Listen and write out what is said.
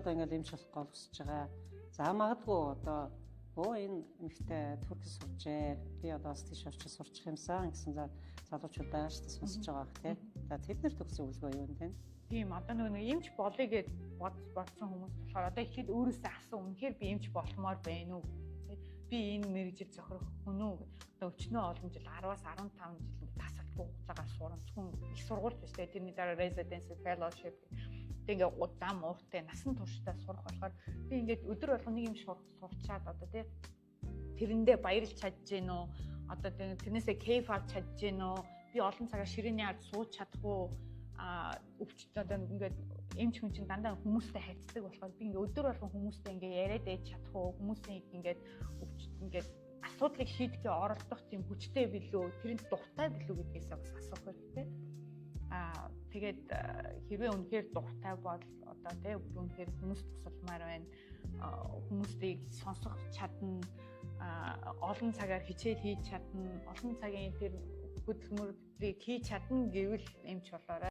Одоо ингээл эмч болох гол хүсэж байгаа. За, магадгүй одоо өө энэ эмэгтэй Туркид сурчээ. Би одоо бас тийш очиж сурчих юмсан гэсэн залуучууд байгаа шүү дээ, сонсож байгаа бах тий. За, тэд нарт өгсөн зөвлөгөө юу вэ? Тийм, одоо нөгөө нэг эмч болъё гэж бодсон хүмүүс болохоор одоо эхлээд өөрөөсөө асуу, үнэхээр би эмч болмоор байна уу? Би энэ мэргэжил зохирох хүн үү? Одоо өчнөө олон жил, 10-аас 15 жил ингээд тасалдгүй хугацаагаар суран, зөвхөн их сургууль биш те, тэрний дараа residency, fellowship. Тэг ингээд зам ууртай, насан туршдаа сурах болохоор би ингээд өдөр болгон нэг юм сурчаад одоо тий тэрэндээ баярлж чадж гин үү? Одоо тэрнээсээ кайф авч чадж гин үү? Би олон цагаар ширээний ард сууж чадах уу? А өвч одоо ингээд эмч хүн чинь дандаа хүмүүстэй харьцдаг болохоор би ингээд өдөр болгон хүмүүстэй ингээд яриад байж чадах уу? Хүмүүсийн ингээд өвч, ингээд асуудлыг шийдэхээ оролдох тийм хүчтэй билүү? Тэрэнд дуртай билүү гэдгээсээ бас асуух хэрэгтэй. Аа, тэгээд хэрвээ үнэхээр дуртай бол одоо тий үнэхээр хүмүүс тусалмаар байна, хүмүүсийг сонсох чадна, олон цагаар хичээл хийж чадна, олон цагийн тэр хөдөлмөрийг хийж чадна гэвэл эмч болоорой.